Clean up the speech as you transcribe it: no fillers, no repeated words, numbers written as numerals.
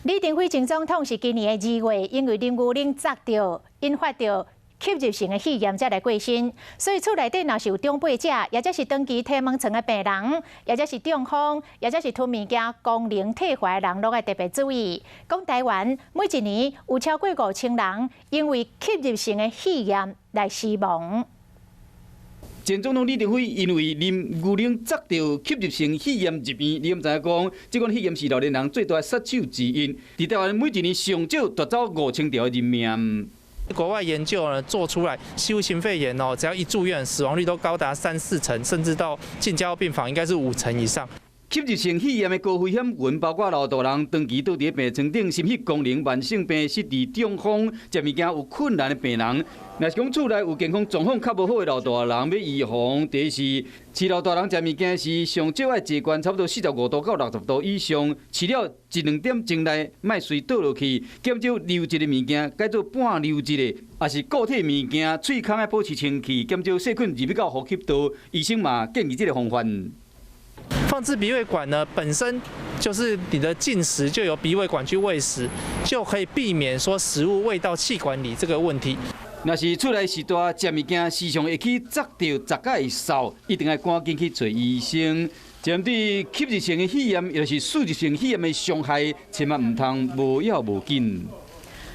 李登輝前總統是今年的2月，因為啉牛奶砸著，引發著吸入性的肺炎，才來過身。所以厝內底若是有長輩者，抑者是長期體毛床的病人，抑者是中風，抑者是吞物件功能退化的人，攏愛特別注意。講台灣每一年有超過5000人因為吸入性的肺炎來死亡。前總統李登輝因為啉牛奶砸著吸入性肺炎入院，你敢知影講？這款肺炎是老年人最大的殺手之一。佇台灣每一年上少奪走5000條人命。國外研究呢做出來，吸入性肺炎哦，只要一住院，死亡率都高達三四成，甚至到進加護病房應該是五成以上。吸入性肺炎的高危險群包括老大人、長期倒佇病床頂、心血功能慢性病、失智、中風、食物件有困難的病人。若是講厝內有健康狀況較無好的老大人，欲預防，第一是飼老大人食物件時，上少愛坐懸差不多45度到60度以上，飼了一兩點鐘內，莫隨倒落去，減少流質的物件，改做半流質的，抑是固體物件，喙空愛保持清氣，減少細菌入去到呼吸道。醫生嘛建議這个方法。放置鼻胃管呢，本身就是你的進食就由鼻胃管去餵食，就可以避免說食物餵到氣管裡這個問題。若是厝內序大食物件，時常會去砸著、砸甲會嗽，一定愛趕緊去揣醫生。針對吸入性的肺炎，抑是輸入性肺炎的傷害，千萬毋通無要無緊。